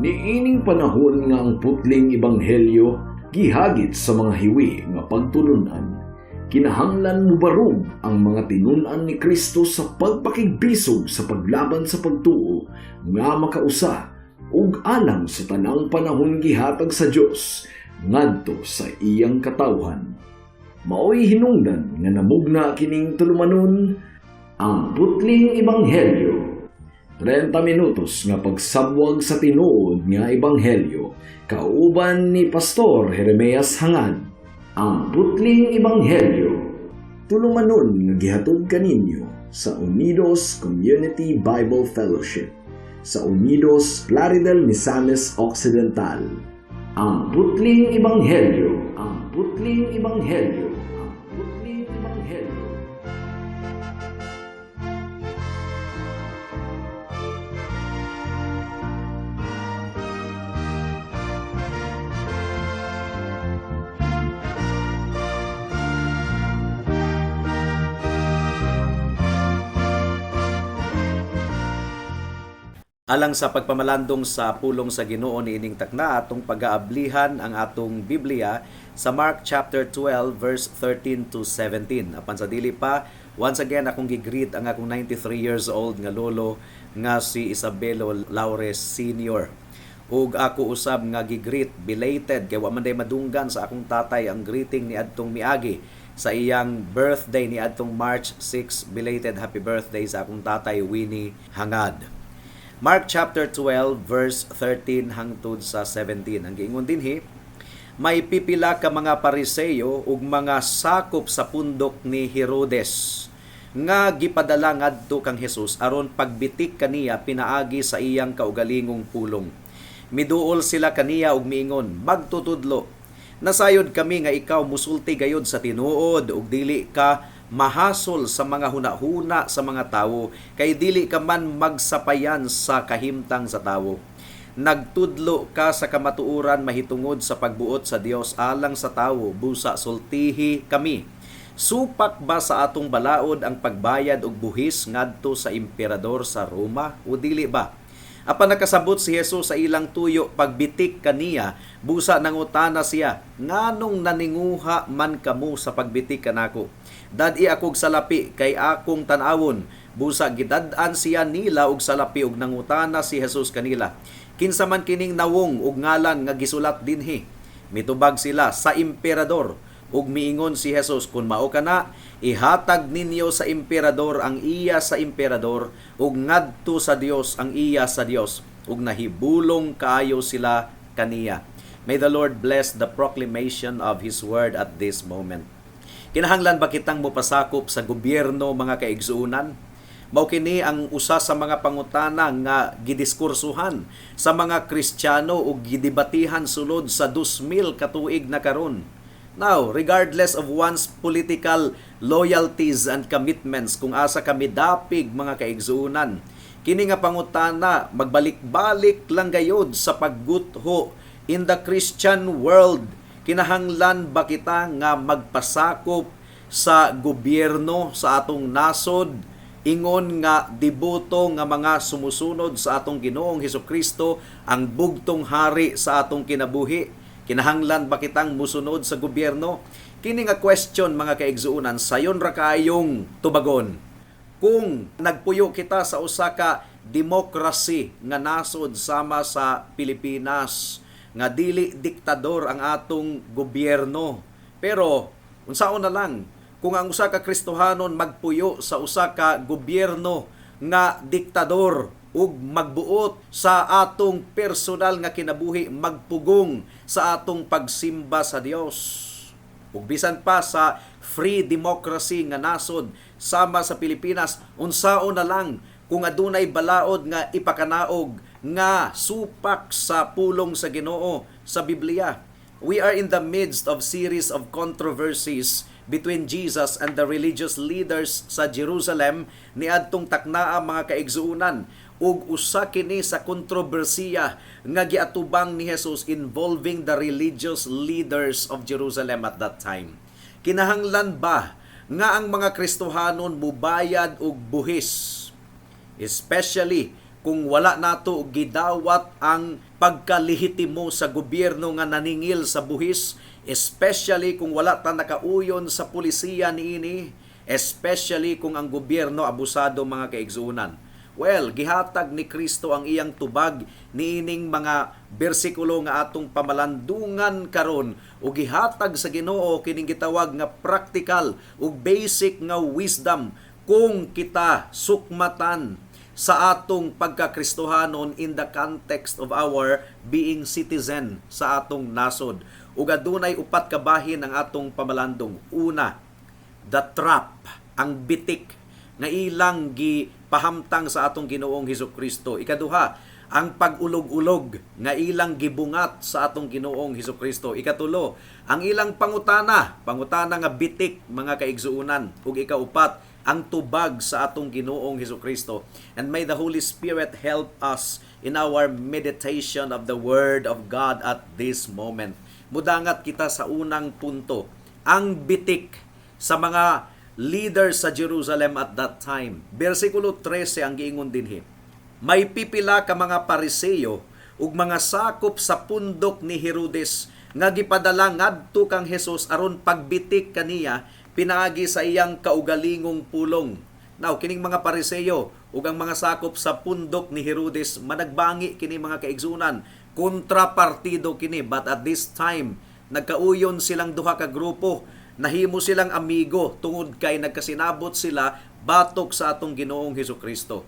Niining panahon nga ang putling ebanghelyo gihagit sa mga hiwi nga pagtulunan, kinahanglan mubarog ang mga tinun-an ni Kristo sa pagpakigbisog sa paglaban sa pagtuo nga makausa ug alang sa tanang panahon gihatag sa Dios ngadto sa iyang katawhan. Maoy hinungdan nga namugna kining tulumanon, Ang Putling Ebanghelyo. 30 minutos nga pagsabwag sa tinuod nga ebanghelyo kauban ni Pastor Jeremias Hangad. Ang Putling Ebanghelyo. Tulumanon nga gihatod kaninyo sa Unidos Community Bible Fellowship sa Unidos, Plaridel, Misamis Occidental. Ang Putling Ebanghelyo. Ang Putling Ebanghelyo. Ang Putling Ebanghelyo. Alang sa pagpamalandong sa pulong sa Ginoo niining takna, atong pag-aablihan ang atong Biblia sa Mark chapter 12 verse 13 to 17. Apan sa dili pa, once again akong gi-greet ang akong 93 years old nga lolo nga si Isabelo Laures Sr. Ug ako usab nga gi-greet belated kay wa man day madunggan sa akong tatay ang greeting ni adtong miagi sa iyang birthday ni adtong March 6. Belated happy birthday sa akong tatay, Winnie Hangad. Mark chapter 12 verse 13 hangtod sa 17. Ang giingon dinhi, may pipila ka mga Pariseyo ug mga sakop sa pundok ni Herodes nga gipadala ngadto kang Hesus aron pagbitik kaniya pinaagi sa iyang kaugalingong pulong. Miduol sila kaniya ug miingon, "Magtutudlo, nasayod kami nga ikaw musulti gayod sa tinuod ug dili ka mahasol sa mga hunahuna sa mga tawo, kay dili ka man magsapayan sa kahimtang sa tawo. Nagtudlo ka sa kamatuoran mahitungod sa pagbuot sa Dios alang sa tawo. Busa sultihi kami. Supak ba sa atong balaod ang pagbayad og buhis ngadto sa emperador sa Roma o dili ba?" Apan nakasabot si Jesus sa ilang tuyo pagbitik kaniya, busa nangutana siya, "Nganong naninguha man kamo sa pagbitik kanako? Dad-i akog salapi kay akong tan-awon." Busa gidad-an siya nila og salapi ug nangutana si Jesus kanila, "Kinsa man kining nawong ug ngalan nga gisulat dinhi?" Mitubag sila, "Sa emperador." Ug miingon si Jesus, "Kun mao kana, ihatag ninyo sa emperador ang iya sa emperador ug ngadto sa Dios ang iya sa Dios." Ug nahibulong kaayo sila kaniya. May the Lord bless the proclamation of His word at this moment. Kinahanglan ba kitang mopasakop sa gobyerno, mga kaigsuonan? Mao kini ang usa sa mga pangutana nga gidiskursuhan sa mga Kristiyano ug gidebatihan sulod sa 2000 ka tuig na karon. Now, regardless of one's political loyalties and commitments, kung asa kami dapig, mga kaigsuonan, kini nga pangutana magbalik-balik lang gayod sa paggutho in the Christian world. Kinahanglan ba kita nga magpasakop sa gobyerno sa atong nasod ingon nga deboto nga mga sumusunod sa atong Ginoong Hesukristo, ang bugtong hari sa atong kinabuhi? Kinahanglan ba kitang musunod sa gobyerno? Kini nga question, mga kaigsuonan, sayon ra kaayong tubagon kung nagpuyo kita sa usa ka democracy nga nasod sama sa Pilipinas, nga dili diktador ang atong gobyerno. Pero unsaon na lang kung ang usa ka Kristohanon magpuyo sa usa ka gobyerno nga diktador ug magbuot sa atong personal nga kinabuhi, magpugong sa atong pagsimba sa Dios? Ug bisan pa sa free democracy nga nasod sama sa Pilipinas, unsaon na lang kung adunay balaod nga ipakanaog nga supak sa pulong sa Ginoo sa Biblia? We are in the midst of series of controversies between Jesus and the religious leaders sa Jerusalem niadtong taknaa, mga kaigsuonan, ug usa kini sa kontrobersiya nga giatubang ni Jesus involving the religious leaders of Jerusalem at that time. Kinahanglan ba nga ang mga Kristohanon mubayad og buhis, especially Kung wala nato gidawat ang pagkalehitimo sa gobyerno nga naningil sa buhis, especially kung wala ta nakauyon sa pulisiya niini, especially kung ang gobyerno abusado, mga kaigsuonan. Well, gihatag ni Kristo ang iyang tubag niining mga bersikulo nga atong pamalandungan karon, ug gihatag sa Ginoo kining gitawag nga practical ug basic nga wisdom kung kita sukmatan sa atong pagkakristohanon in the context of our being citizen sa atong nasod. Ug adunay upat ka bahin ang atong pamalandong. Una, the trap, ang bitik nga ilang gipahamtang sa atong Ginoong Hesus Kristo. Ikaduha, ang pag-ulog-ulog nga ilang gibungat sa atong Ginoong Hesus Kristo. Ikatulo, ang ilang pangutana, pangutana nga bitik, mga kaigsuonan. Ug ikaupat, ang tubag sa atong Ginoong Hesus Kristo. And may the Holy Spirit help us in our meditation of the Word of God at this moment. Mudangat kita sa unang punto, ang bitik sa mga leaders sa Jerusalem at that time. Versikulo 13, ang giingon dinhi: "May pipila ka mga Pariseo ug mga sakop sa pundok ni Herodes nga gipadala ngadto kang Hesus aron pagbitik kaniya pinaagi sa iyang kaugalingong pulong." Now, kining mga Pariseo ug ang mga sakop sa pundok ni Herodes, managbangi kini, mga kaigsuonan, kontrapartido kini, but at this time nagkauyon silang duha ka grupo, nahimo silang amigo tungod kay nagkasinabot sila batok sa atong Ginoong Hesus Kristo.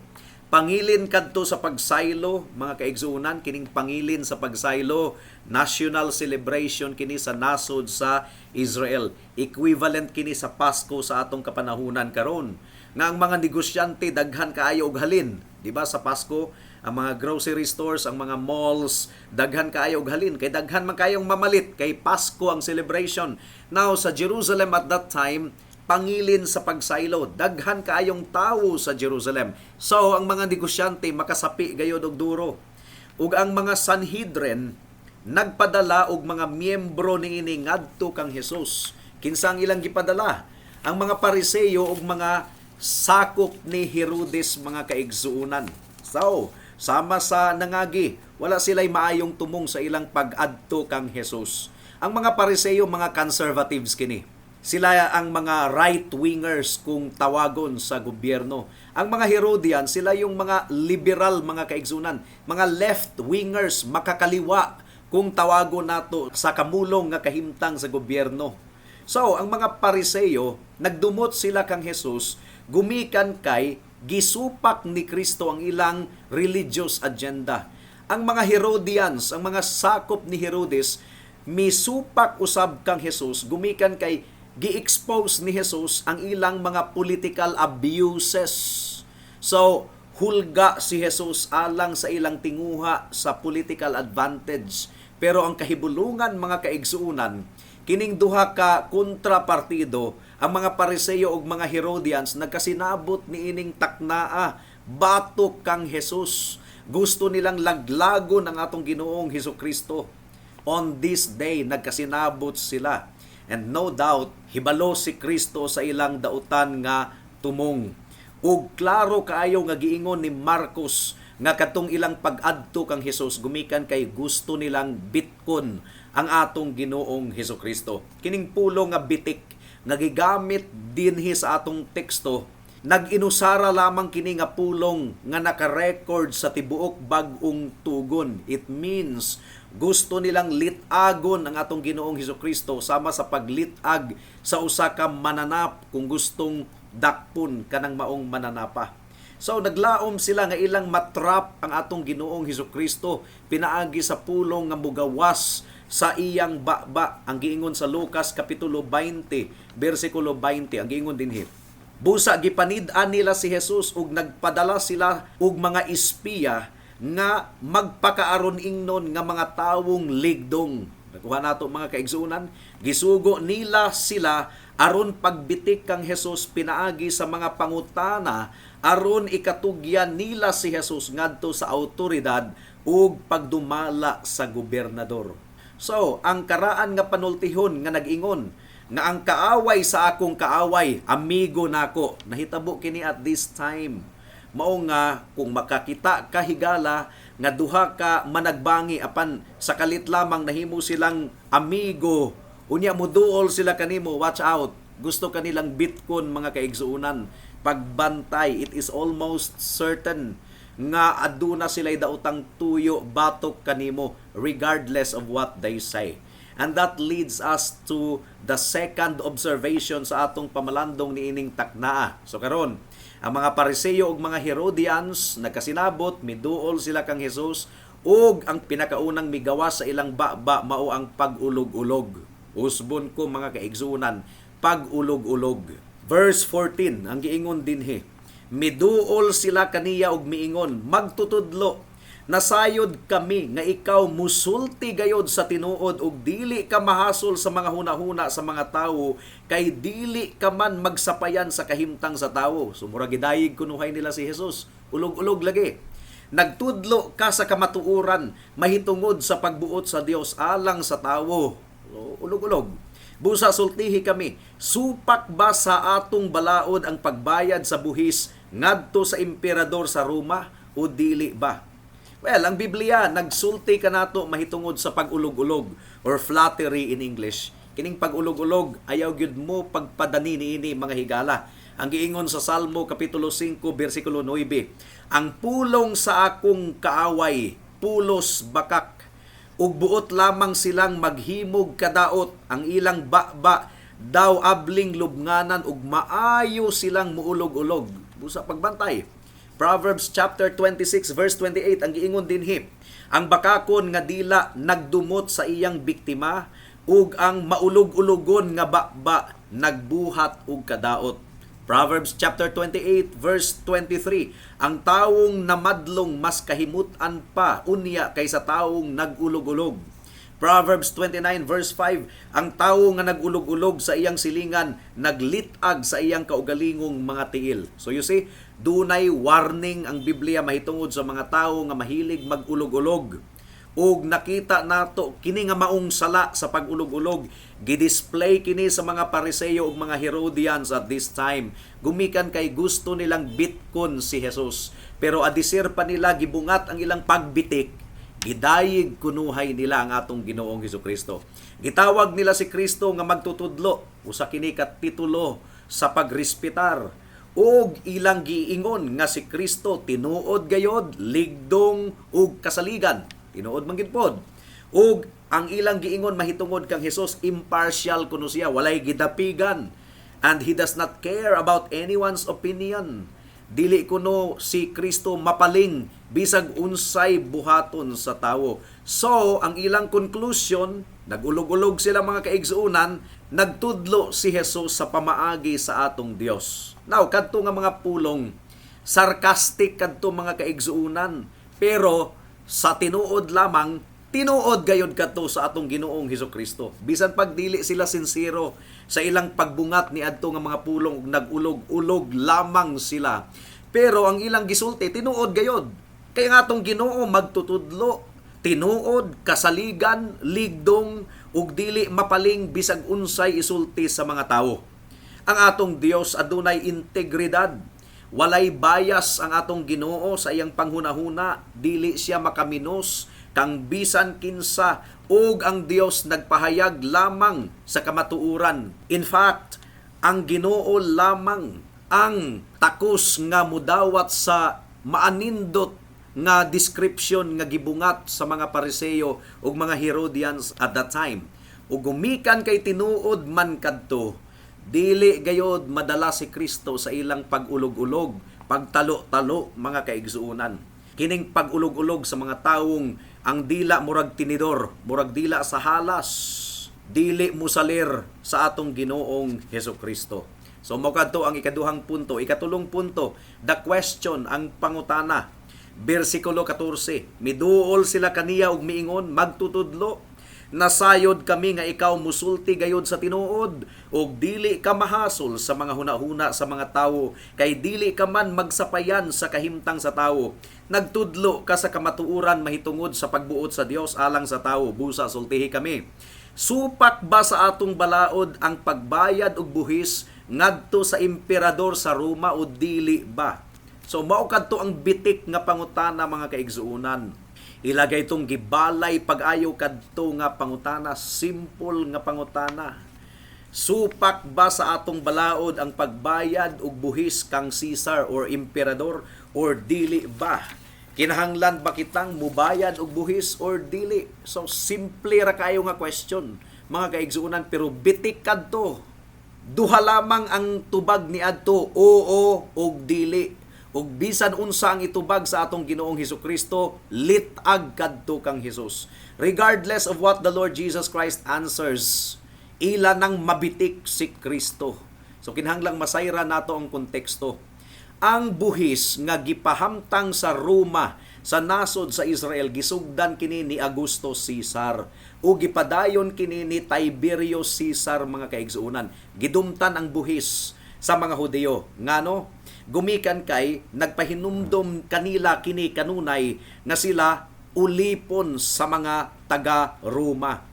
Pangilin kadto sa pagsaylo, mga kaigsuonan, kining pangilin sa pagsaylo, national celebration kini sa nasod sa Israel. Equivalent kini sa Pasko sa atong kapanahunan karon. Nga ang mga negosyante daghan kaayo og halin, di ba, sa Pasko, ang mga grocery stores, ang mga malls, daghan kaayo og halin kay daghan man kayong mamalit kay Pasko ang celebration. Now, sa Jerusalem at that time, pangilin sa pagsaylo, daghan kaayong tawo sa Jerusalem. So ang mga negosyante makasapi gayod og duro. Ug ang mga Sanhedrin nagpadala og mga miyembro niini ngadto kang Hesus. Kinsa ang ilang gipadala? Ang mga Pariseo ug mga sakop ni Herodes, mga kaigsuonan. So, sama sa nangagi, wala sila'y maayong tumong sa ilang pag-adto kang Hesus. Ang mga Pariseo, mga conservatives kini. Sila ang mga right-wingers kung tawagon sa gobyerno. Ang mga Herodian, sila yung mga liberal, mga kaigsuonan, mga left-wingers, makakaliwa kung tawagon nato sa kamulong nga kahimtang sa gobyerno. So, ang mga Pariseo, nagdumot sila kang Jesus, gumikan kay gisupak ni Kristo ang ilang religious agenda. Ang mga Herodians, ang mga sakop ni Herodes, misupak usab kang Jesus, gumikan kay gi-expose ni Jesus ang ilang mga political abuses. So, hulga si Jesus alang sa ilang tinguha sa political advantage. Pero ang kahibulungan, mga kaigsuonan, kining duha ka kontrapartido, ang mga Pariseo ug mga Herodians, nagkasinabot niining taknaa batok kang Jesus. Gusto nilang laglagon ang atong Ginoong Hesus Kristo. On this day, nagkasinabot sila. And no doubt, hibalo si Kristo sa ilang dautan nga tumong. Ug klaro kaayo nga giingon ni Marcos nga katong ilang pag-adto kang Hesus gumikan kay gusto nilang bitkon ang atong Ginoong Hesus Kristo. Kining pulong nga "bitik" nga gigamit dinhi sa atong teksto, nag-inusara lamang kini nga pulong nga naka-record sa tibuok Bag-ong Tugon. It means gusto nilang litagon ang atong Ginoong Hesus Kristo sama sa paglitag sa usa ka mananap kung gustong dakpon kanang maong mananapa. So naglaom sila nga ilang matrap ang atong Ginoong Hesus Kristo pinaagi sa pulong nga mugawas sa iyang baba. Ang giingon sa Lucas kapitulo 20 bersikulo 20, ang giingon dinhi: "Busa gipanid-an nila si Jesus ug nagpadala sila og mga espiya nga magpakaaron ingnon nga mga tawong ligdong." Nakuha nato, mga kaigsuonan, gisugo nila sila aron pagbitik kang Jesus pinaagi sa mga pangutana aron ikatugyan nila si Jesus ngadto sa autoridad ug pagdumala sa gobernador. So, ang karaan nga panultihon nga nag-ingon nga ang kaaway sa akong kaaway, amigo nako. Nahitabo kini at this time. Mao nga kung makakita ka, higala, nga duha ka managbangi apan sa kalit lamang nahimo silang amigo, unya muduol sila kanimo, watch out. Gusto kanilang bitkon, mga kaigsuonan. Pagbantay, it is almost certain nga aduna sila daotang tuyo batok kanimo regardless of what they say. And that leads us to the second observation sa atong pamalandong niining taknaa. So karon, ang mga Pariseo ug mga Herodians nagkasinabot, miduol sila kang Jesus ug ang pinakaunang migawas sa ilang baba mao ang pag-ulog-ulog. Usbon ko, mga kaigsuonan, pag-ulog-ulog. Verse 14, ang giingon dinhi, miduol sila kaniya og miingon, "Magtutudlo, nasayod kami nga ikaw musulti gayod sa tinuod ug dili ka mahasol sa mga hunahuna sa mga tawo kay dili ka man magsapayan sa kahimtang sa tawo." So mura gidayig kunuhay nila si Jesus. Ulog-ulog lagi. "Nagtudlo ka sa kamatuoran mahitungod sa pagbuot sa Dios alang sa tawo." Ulog-ulog. "Busa sultihi kami, supak ba sa atong balaod ang pagbayad sa buhis ngadto sa emperador sa Roma o dili ba?" Well, ang Biblia nagsulti kanato mahitungod sa pag-ulog-ulog or flattery in English. Kining pag-ulog-ulog, ayaw gyud mo pagpadani niini, mga higala. Ang giingon sa Salmo kapitulo 5 bersikulo 9, "Ang pulong sa akong kaaway pulos bakak ug buot lamang silang maghimog kadaot, ang ilang baba daw abling lubnganan ug maayo silang muulog-ulog." Busa pagbantay. Proverbs chapter 26 verse 28, ang giingon dinhi, "Ang bakakon nga dila nagdumot sa iyang biktima ug ang maulog-ulogon nga baba nagbuhat og kadaot." Proverbs chapter 28 verse 23, "Ang tawong namadlong mas kahimut-an pa unya kaysa tawong nagulog-ulog." Proverbs 29 verse 5, "Ang tawo nga nagulog-ulog sa iyang silingan naglit-ag sa iyang kaugalingong mga tiil." So you see, dunay warning ang Biblia mahitungod sa mga tawo nga mahilig magulog-ulog. Ug nakita nato kini nga maong sala sa pag-ulog-ulog, gidisplay kini sa mga Pariseo ug mga Herodians at this time. Gumikan kay gusto nilang bitkon si Jesus. Pero adisir pa nila gibungat ang ilang pagbitik, gidayig kunuhay nila ang atong Ginoong Hesukristo. Gitawag nila si Kristo nga magtutudlo, usa kini ka titulo sa pagrespetar. Ug ilang giingon nga si Kristo tinuod gayod, ligdong ug kasaligan. Tinuod man gid pod. Ug ang ilang giingon mahitungod kang Jesus, impartial kuno siya, walay gidapigan. And he does not care about anyone's opinion. Dili kuno si Kristo mapaling bisag unsay buhaton sa tawo. So, ang ilang conclusion, nagulog-ulog sila, mga kaigsuonan, nagtudlo si Jesus sa pamaagi sa atong Dios. Now, kadto nga mga pulong, sarcastic kadto, mga kaigsuonan, pero sa tinuod lamang, tinuod gayod kadto sa atong Ginoong Hesus Kristo. Bisan pag dili sila sinsero sa ilang pagbungat ni adto nga mga pulong ug nagulog-ulog lamang sila. Pero ang ilang gisulti tinuod gayod. Kay ang atong Ginoo magtutudlo, tinuod, kasaligan, ligdong ug dili mapaling bisag unsay isulti sa mga tawo. Ang atong Dios adunay integridad. Walay bias ang atong Ginoo sa iyang panghunahuna, dili siya makaminos kang bisan kinsa ug ang Dios nagpahayag lamang sa kamatuoran. In fact, ang Ginoo lamang ang takos nga mudawat sa maanindot nga description nga gibungat sa mga Pariseo ug mga Herodians at that time. Ug gumikan kay tinuod man kadto, dili gayod madala si Kristo sa ilang pag-ulog-ulog, pagtalo-talo, mga kaigsuonan. Kining pag-ulog-ulog sa mga tawong ang dila murag tinidor, murag dila sa halas, dili musalir sa atong Ginoong Hesus Kristo. So mao kadto ang ikaduhang punto. Ikatulong punto, the question, ang pangutana. Bersikulo 14, miduol sila kaniya ug miingon, "Magtutudlo, nasayod kami nga ikaw musulti gayod sa tinuod ug dili ka mahasol sa mga hunahuna sa mga tawo kay dili ka man magsapayan sa kahimtang sa tawo. Nagtudlo ka sa kamatuoran mahitungod sa pagbuot sa Dios alang sa tawo. Busa sultihi kami. Supak ba sa atong balaod ang pagbayad og buhis ngadto sa emperador sa Roma o dili ba?" So mao kadto ang bitik nga pangutana, mga kaigsuonan. Ilagay itong gibalay pag-ayo kadto nga pangutana, simple nga pangutana. Supak ba sa atong balaod ang pagbayad og buhis kang Caesar or emperador or dili ba? Kinahanglan ba kitang mubayad og buhis or dili? So simple ra kayo nga question, mga kaigsuonan, pero bitik kadto. Duha lamang ang tubag ni adto, oo og dili. Ug bisan unsa ang itubag sa atong Ginoong Hesukristo, lit-ag kadto kang Hesus. Regardless of what the Lord Jesus Christ answers, ila nang mabitik si Kristo. So kinahanglang masayra nato ang konteksto. Ang buhis nga gipahamtang sa Roma sa nasod sa Israel, gisugdan kini ni Augusto Caesar ug gipadayon kini ni Tiberius Caesar, mga kaigsuonan. Gidumtan ang buhis sa mga Hudiyo. Ngano? Gumikan kay nagpahinumdom kanila kini kanunay nga sila ulipon sa mga taga Roma.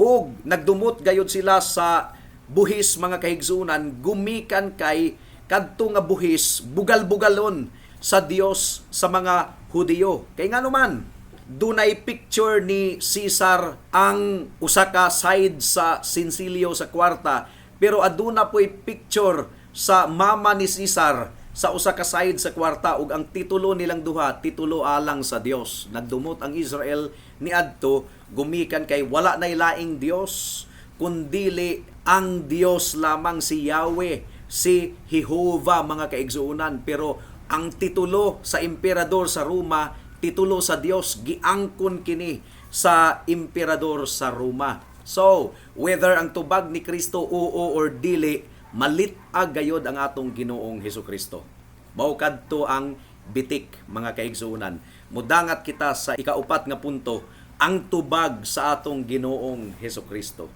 Ug nagdumot gayud sila sa buhis, mga kahigsunan, gumikan kay kadto nga buhis bugal-bugalon sa Dios sa mga Hudiyo. Kay ngano man, dunay picture ni Caesar ang usa ka side sa sinsilyo sa kwarta, pero aduna po'y picture sa mama ni Caesar sa usa ka side sa kwarta, ug ang titulo nilang duha, titulo alang sa Dios. Nagdumot ang Israel niadto gumikan kay wala nay laing Dios kundili ang Dios lamang, si Yahweh, si Jehovah, mga kaigsuonan, pero ang titulo sa emperador sa Roma, titulo sa Dios, giangkon kini sa emperador sa Roma. So, whether ang tubag ni Kristo oo or dili, malit-ag gayod ang atong Ginoong Hesukristo. Mao kadto ang bitik, mga kaigsuonan. Mudangat kita sa ikaupat nga punto, ang tubag sa atong Ginoong Hesukristo.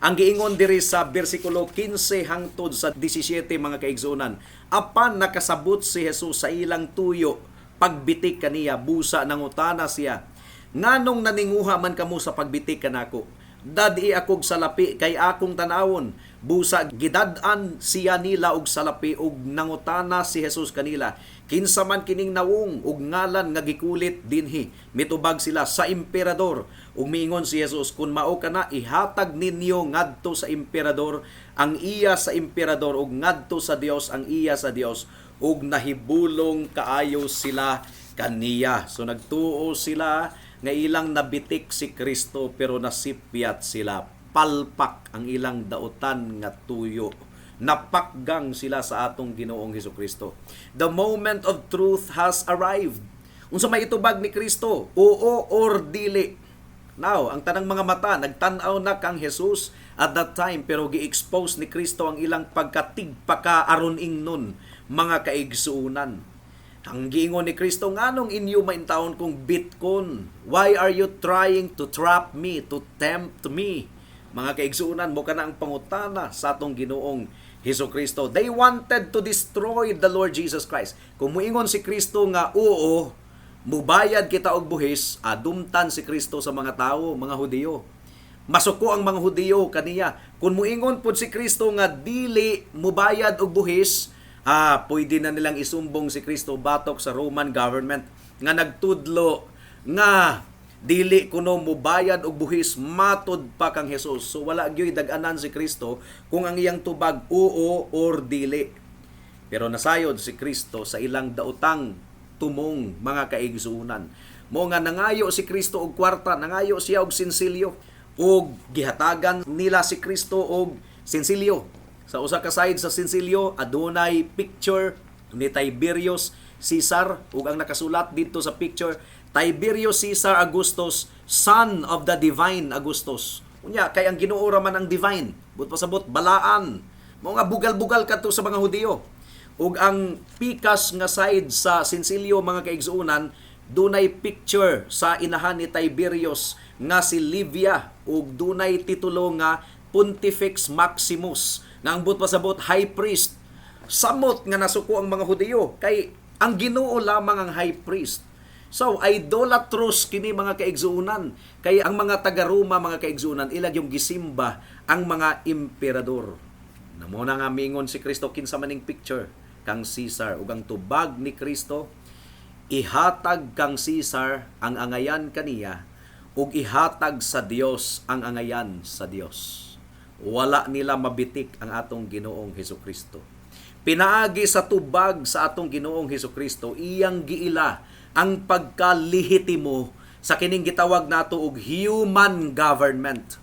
Ang giingon diri sa bersikulo 15 hangtod sa 17, mga kaigsuonan, apan nakasabot si Jesus sa ilang tuyo pagbitik kaniya, busa nangutana siya, "Nganong naninguha man kamo sa pagbitik kanako? Dad-i akog salapi kay akong tanawon." Busa gidad-an siya nila og salapi, ug nangutana si Jesus kanila, "Kinsa man kining nawong ug ngalan nga gikulit dinhi?" Mitubag sila, "Sa emperador." Ug miingon si Jesus, "Kun mao kana, ihatag ninyo ngadto sa emperador ang iya sa emperador ug ngadto sa Dios ang iya sa Dios." Ug nahibulong kaayo sila kaniya. So nagtuo sila nga ilang nabitik si Kristo, pero nasipyat sila. Palpak ang ilang dautan nga tuyo. Napakgang sila sa atong Ginoong Hesukristo. The moment of truth has arrived. Unsa may itubag ni Kristo? Oo or dili? Now, ang tanang mga mata nagtan-aw na kang Jesus at that time, pero gi-expose ni Kristo ang ilang pagkatigpaka aron ingnon, mga kaigsuonan. Ang giingon ni Kristo, "Nganong inyo maintawon kong bitkon? Why are you trying to trap me, to tempt me?" Mga kaigsuonan, mao kana ang pangutana sa atong Ginoong Hesus Kristo. They wanted to destroy the Lord Jesus Christ. Kung muingon si Kristo nga oo, mubayad kita og buhis, adumtan si Kristo sa mga tao, mga Hudiyo. Masuko ang mga Hudiyo kaniya. Kung muingon pud si Kristo nga dili mubayad og buhis, pwede na nilang isumbong si Kristo batok sa Roman government nga nagtudlo nga dili kuno mubayad og buhis matod pa kang Jesus. So wala gyoy dag-anan si Kristo kung ang iyang tubag oo or dili. Pero nasayod si Kristo sa ilang daotang tumong, mga kaigsuonan. Mao nga nangayo si Kristo og kwarta, nangayo siya og sinsilyo, ug gihatagan nila si Kristo og sinsilyo. Sa usa ka side sa sinsilyo adunay picture ni Tiberius Caesar, ug ang nakasulat didto sa picture, "Tiberius Caesar Augustus, son of the divine Augustus." Unya kay ang Ginoo ra man ang divine. But pasabot balaan. Mao nga bugal-bugal kadto sa mga Hudiyo. Ug ang pikas nga side sa sinsilyo, mga kaigsuonan, dunay picture sa inahan ni Tiberius nga si Livia, ug dunay titulo nga Pontifex Maximus nga ang buot pasabot high priest. Samot nga nasuko ang mga Hudiyo kay ang Ginoo lamang ang high priest. So idolatrous kini, mga kaigsuonan, kay ang mga taga-Roma, mga kaigsuonan, ilag yung gisimba ang mga emperador. Mao na nga mingon si Kristo, "Kinsa maning picture?" kang Caesar. Ug ang tubag ni Kristo, "Ihatag kang Caesar ang angayan kaniya ug ihatag sa Dios ang angayan sa Dios." Wala nila mabitik ang atong Ginoong Hesukristo. Pinaagi sa tubag sa atong Ginoong Hesukristo, iyang giila ang pagkalihitimo sa kining gitawag nato og human government.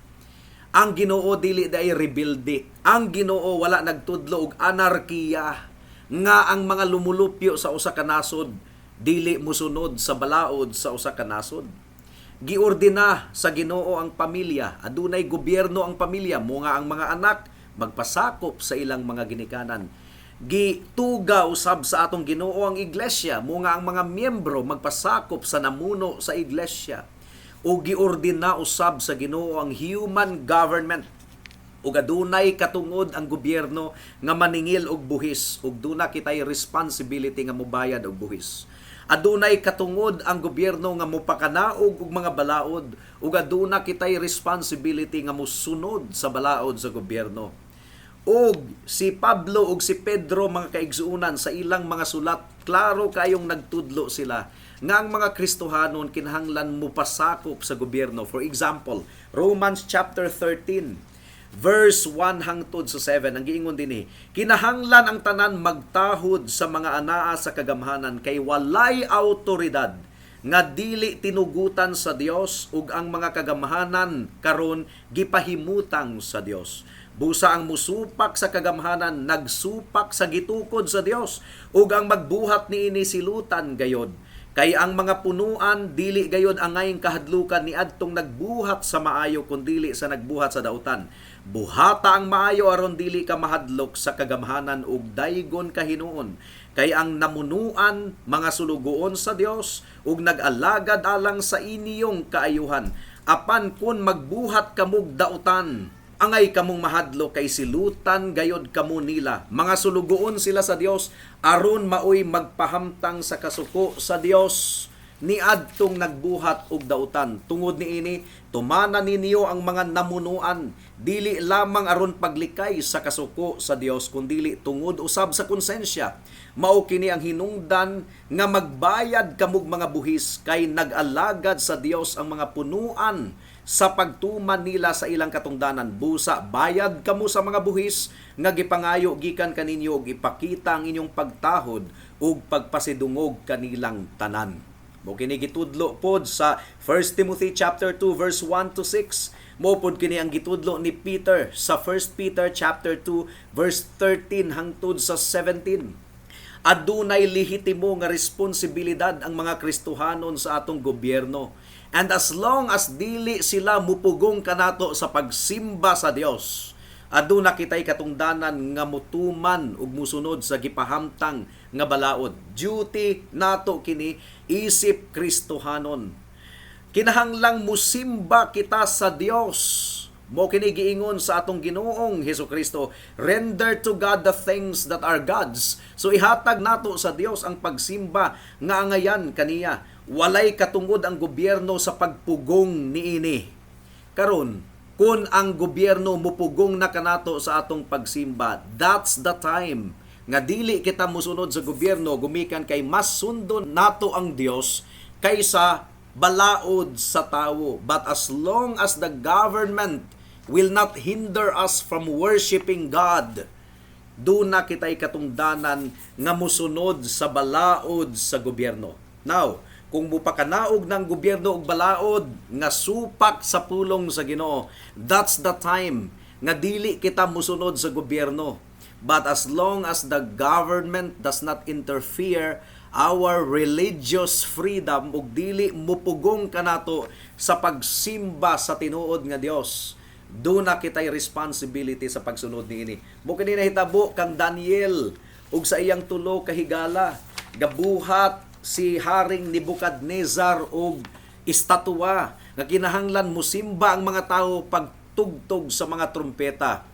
Ang Ginoo dili diay rebelde. Ang Ginoo wala nagtudlo og anarkiya nga ang mga lumulupyo sa usa ka nasod dili musunod sa balaod sa usa ka nasod. Giordina sa Ginoo ang pamilya. Adunay gobyerno ang pamilya, mo nga ang mga anak magpasakop sa ilang mga ginikanan. Gituga usab sa atong Ginoo ang iglesia, mo nga ang mga miyembro magpasakop sa namuno sa iglesia. O giordina usab sa Ginoo ang human government ug adunay katungod ang gobyerno nga maningil og buhis ug duna kitay responsibility nga mobayad og buhis. Adunay katungod ang gobyerno nga mopakanaog og mga balaod ug aduna kitay responsibility nga mosunod sa balaod sa gobyerno. Og si Pablo ug si Pedro, mga kaigsuonan, sa ilang mga sulat, klaro kayong nagtudlo sila nga ang mga Kristohanon kinahanglan mopasakop sa gobyerno. For example, Romans chapter 13 verse 1 hangtod sa 7, ang giingon dinhi, "Kinahanglan ang tanan magtahod sa mga anaa sa kagamhanan, kay walay awtoridad nga dili tinugutan sa Dios, ug ang mga kagamhanan karon gipahimutang sa Dios. Busa ang musupak sa kagamhanan nagsupak sa gitukod sa Dios, ug ang magbuhat niini silutan gayod. Kay ang mga punuan dili gayod angay kahadlukan niadtong nagbuhat sa maayo, kundili sa nagbuhat sa dautan. Buhata ang maayo aron dili ka mahadlok sa kagamhanan ug daygon ka hinuon. Kay ang namunuan mga sulugoon sa Dios ug nag-alagad alang sa inyong kaayuhan. Apan kun magbuhat kamog dautan, angay kamong mahadlok, kay silutan gayod kamo nila. Mga sulugoon sila sa Dios aron maoy magpahamtang sa kasuko sa Dios niadtong nagbuhat og dautan. Tungod niini, tumana ninyo ang mga namunuan, dili lamang aron paglikay sa kasuko sa Dios, kundili tungod usab sa konsensya. Mao kini ang hinungdan nga magbayad kamog mga buhis, kay nag-alagad sa Dios ang mga punuan sa pagtuman nila sa ilang katungdanan. Busa bayad kamo sa mga buhis nga gipangayo gikan kaninyo ug ipakita ang inyong pagtahod ug pagpasidungog kanilang tanan." Mo kini gitudlo pod sa 1 Timothy chapter 2 verse 1 to 6. Mo pod kini ang gitudlo ni Peter sa 1 Peter chapter 2 verse 13 hangtod sa 17. Adunay lehitimo nga responsibilidad ang mga Kristohanon sa atong gobyerno. And as long as dili sila mupugong kanato sa pagsimba sa Dios, aduna kitay katungdanan nga mutuman ug musunod sa gipahamtang nga balaod. Duty nato kini isip Kristohanon. Kinahanglang musimba kita sa Dios. Mo kini giingon sa atong Ginoong Hesukristo, "Render to God the things that are God's." So ihatag nato sa Dios ang pagsimba nga angayan kaniya. Walay katungod ang gobyerno sa pagpugong niini. Karon, kun ang gobyerno mupugong na kanato sa atong pagsimba, that's the time nga dili kita musunod sa gobyerno, gumikan kay mas sundon nato ang Dios kaysa balaod sa tawo. But as long as the government will not hinder us from worshiping God, duna kita'y katungdanan nga musunod sa balaod sa gobyerno. Now, kung mupakanaog ng gobyerno og balaod nga supak sa pulong sa Ginoo, that's the time nga dili kita musunod sa gobyerno. But as long as the government does not interfere our religious freedom ug dili mupugong kanato sa pagsimba sa tinuod nga Dios, duna kitay responsibility sa pagsunod niini. Mo kini nahitabo kang Daniel ug sa iyang tulo ka higala. Gabuhat si Haring Nebuchadnezzar og estatwa nga kinahanglan musimba ang mga tao pagtugtog sa mga trumpeta.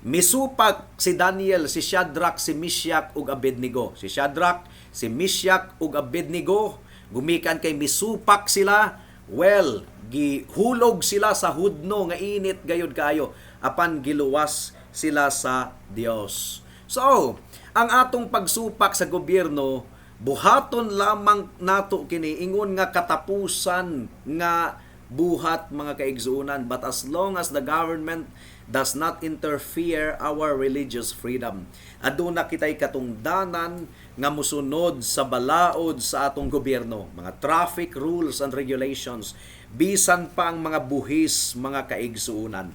Misupak si Daniel, si Shadrach, si Meshach ug Abednego. Si Shadrach, si Meshach ug Abednego, gumikan kay misupak sila, well, gihulog sila sa hudno nga init gayud kaayo, apan giluwas sila sa Dios. So, Ang atong pagsupak sa gobyerno, buhaton lamang nato kini ingon nga katapusan nga buhat, mga kaigsuonan, but as long as the government does not interfere our religious freedom, aduna kitay katungdanan nga musunod sa balaod sa atong gobyerno, mga traffic rules and regulations, bisan pa ang mga buhis, mga kaigsuonan.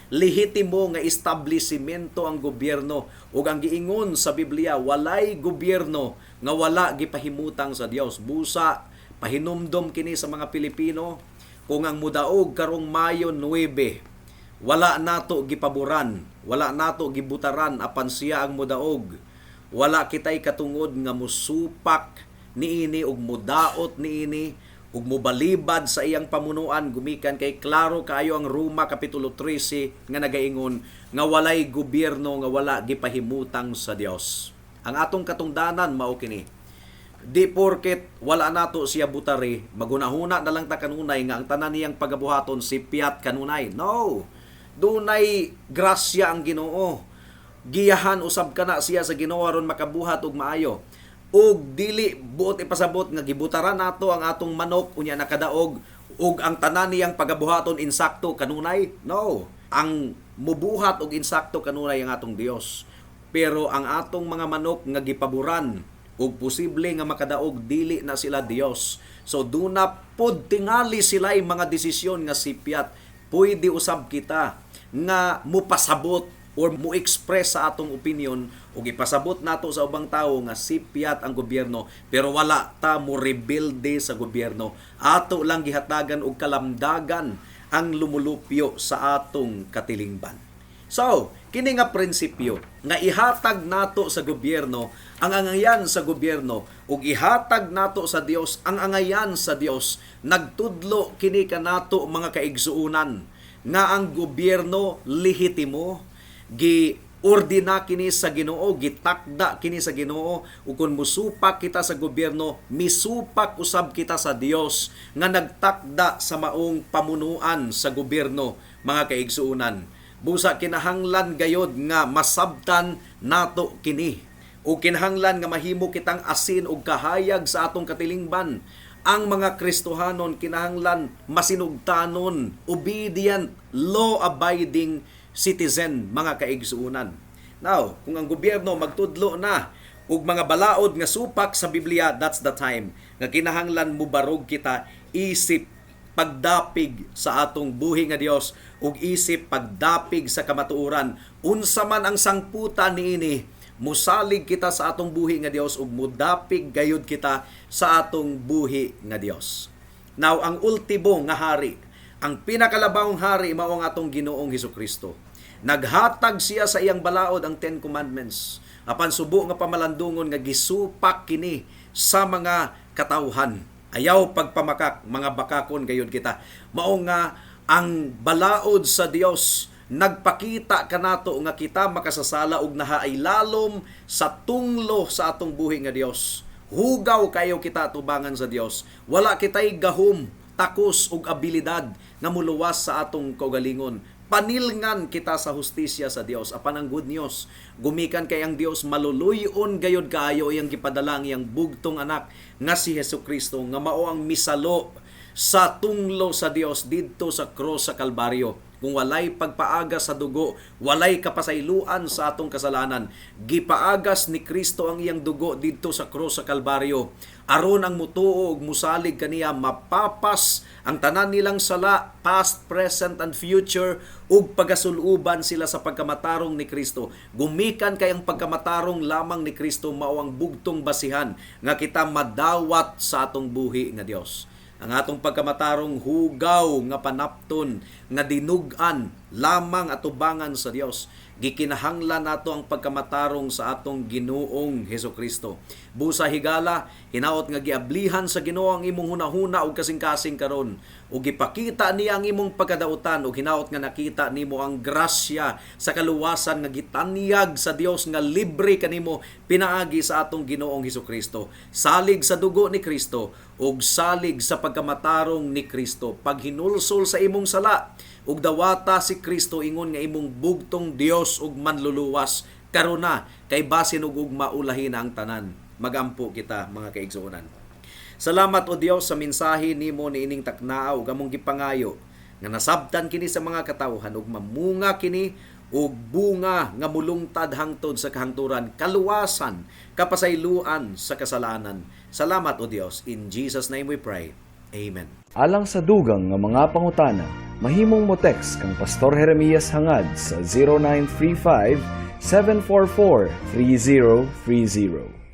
Lehitimo nga establishmento ang gobyerno ug ang giingon sa Biblia, walay gobyerno nga wala gipahimutang sa Dios. Busa pahinumdom kini sa mga Pilipino, kung ang mudaog karong Mayo 9, wala nato gipaboran, wala nato gibutaran, apan siya ang mudaog, wala kitay katungod nga musupak niini ug mudaot niini ug mubalibad sa iyang pamunuan, gumikan kay klaro kaayo ang Roma kapitulo 13 nga nagaingon nga walay gobyerno nga wala gipahimutang sa Dios. Ang atong katungdanan mao kini. Di porket wala nato siya butari, magunahuna na lang ta kanunay nga ang tanan niyang pagabuhaton sipyat kanunay. No. Dunay grasya ang Ginoo. Giyahan usab kana siya sa Ginoo aron makabuhat og maayo. Ug dili buot ipasabot nga gibutaran nato ang atong manok, unya nakadaog ug ang tanan niyang pagabuhaton insakto kanunay. No. Ang mubuhat og insakto kanunay ang atong Dios. Pero ang atong mga manok nga gipaboran ug posible nga makadaog, dili na sila Dios. So duna pod tingali sila mga desisyon nga sipyat. Pwede usab kita nga mupasabot or mo express sa atong opinion ug ipasabot nato sa ubang tawo nga sipyat ang gobyerno, pero wala ta mo rebelde sa gobyerno. Ato lang gihatagan og kalamdagan ang lumulupyo sa atong katilingban. So, kini nga prinsipyo nga ihatag nato sa gobyerno ang angayan sa gobyerno ug ihatag nato sa Dios ang angayan sa Dios, nagtudlo kini kanato, mga kaigsuonan, nga ang gobyerno lehitimo, gi ordina kini sa Ginoo, gitakda kini sa Ginoo, ug kung musupak kita sa gobyerno, misupak usab kita sa Dios nga nagtakda sa maong pamunuan sa gobyerno, mga kaigsuonan. Busa kinahanglan gayod nga masabtan nato kini. O kinahanglan nga mahimo kitang asin ug kahayag sa atong katilingban. Ang mga Kristohanon kinahanglan masinugtanon, obedient, law-abiding citizen, mga kaigsuonan. Now, kung ang gobyerno magtudlo na ug mga balaod nga supak sa Biblia, that's the time nga kinahanglan mubarog kita isip pagdapig sa atong buhi nga Dios ug isip pagdapig sa kamatuoran. Unsa man ang sangputan niini, musalig kita sa atong buhi nga Dios ug mudapig gayud kita sa atong buhi nga Dios. Now, ang ultimo nga hari, ang pinakalabawong hari, mao ang atong Ginoong Hesukristo. Naghatag siya sa iyang balaod, ang Ten Commandments. Apan subo nga pamalandungon nga gisupak kini sa mga katawhan. Ayaw pagpamakak, mga bakakon gayud kita. Mao nga ang balaod sa Dios nagpakita kanato nga kita makasasala ug nahaailalom sa tunglo sa atong buhi nga Dios. Hugaw kayo kita tubangan sa Dios. Wala kitay gahom, takos ug abilidad nga muluwas sa atong kaugalingon. Panilngan kita sa hustisya sa Dios. Apan ang good news, gumikan kay ang Dios maluluyon gayod kaayo, iyang gipadala ang iyang bugtong anak nga si Hesukristo nga mao ang misalo sa tunglo sa Dios didto sa cross sa Kalbaryo. Kung walay pagpaagas sa dugo, walay kapasayloan sa atong kasalanan. Gipaagas ni Kristo ang iyang dugo didto sa cross sa Kalbaryo. Aron ang mutuo ug musalig kaniya, mapapas ang tanan nilang sala, past, present and future, ug pagasuluban sila sa pagkamatarong ni Kristo. Gumikan kay ang pagkamatarong lamang ni Kristo mao ang bugtong basihan nga kita madawat sa atong buhi nga Dios. Ang atong pagkamatarong, hugaw nga panapton nga dinug-an lamang atubangan sa Dios. Gikinahanglan nato ang pagkamatarong sa atong Ginoong Hesukristo. Busa higala, hinaot nga giablihan sa Ginoo ang imong hunahuna ug kasing-kasing karon. Ug gipakita niya ang imong pagkadautan ug hinaot nga nakita nimo ang grasya sa kaluwasan nga gitanyag sa Dios nga libre kanimo pinaagi sa atong Ginoong Hesukristo. Salig sa dugo ni Kristo ug salig sa pagkamatarong ni Kristo. Paghinulsol sa imong sala ug dawata si Kristo ingon nga imong bugtong Dios ug manluluwas. Karon na kay basin ug ugma, ulahi na ang tanan. Magampo kita, mga kaigsuonan. Salamat, O Dios, sa mensahe nimo niining taknaa ug among gipangayo nga nasabtan kini sa mga katawhan ug mamunga kini og bunga nga mulungtad hangtod sa kahangturan, kaluwasan, kapasayloan sa kasalanan. Salamat, O Dios. In Jesus' name we pray. Amen. Alang sa dugang nga mga pangutana, mahimong mo text kang Pastor Jeremias Hangad sa 0935 744 3030.